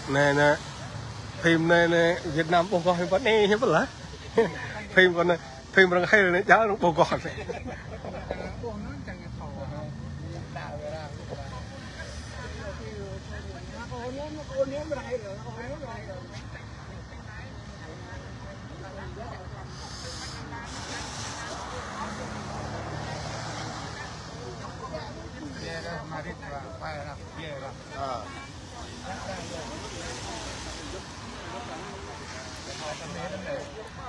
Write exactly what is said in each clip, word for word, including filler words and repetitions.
Anai, anai. Phim anai, anai, Việt Nam ƀuh kâo hiư̆m pă anai, hiư̆m pă lah. Phim kâo anai, phim arăng hil anai, jao arăng ƀuh kâo anai.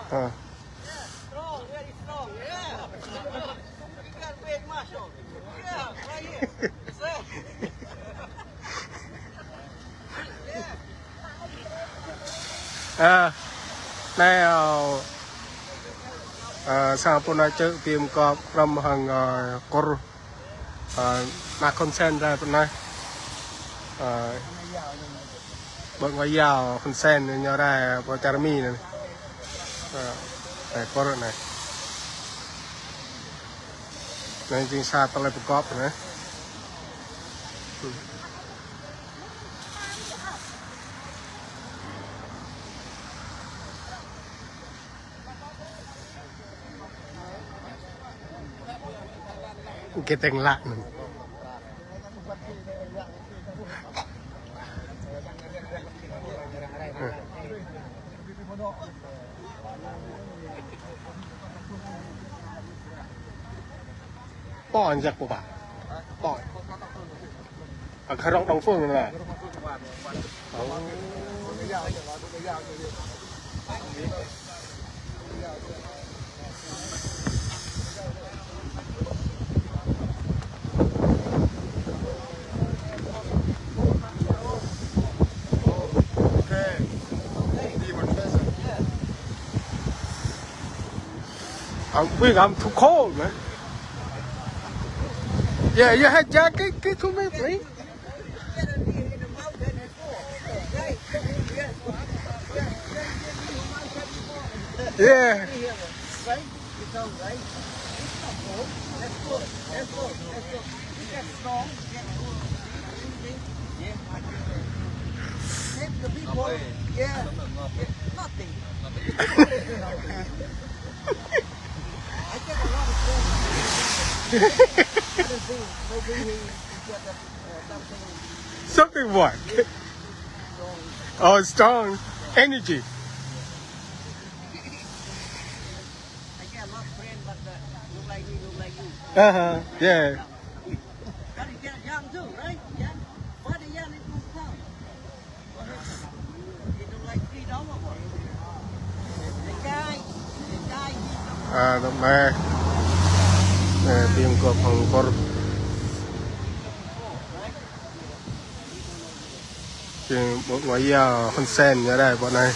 Ờ. Strong, very strong, yeah. You got big muscle. Yeah, right here. That's it. Yeah. Ơ, anai, ơ, ơ, sang pô anai čư̆ pim kŏp hrŏm hăng, ơ, Kur, ơ, ană Hun Sen rai pơ anai. Ơ, Bộ Ngoại giao Hun Sen ñu rai pơ čar Mi anai. Ơ, anai Kur anai. Anai jing sa tơlơi pơkŏp anai. Kơteng lă anŭn. Pô anjak pô ba. Pô. Ơ, kơ rŏng Đông Phương anai. Ơ. I'm weak, I'm too cold, man. Yeah, you have jacket? Give to me, please. Yeah. Something what? Oh, strong energy. Uh-huh. Yeah. Ơ, tơm anai. Anai, pim kŏp hăng Kur. Jing Bộ Ngoại giao Hun Sen ñu rai pơ anai.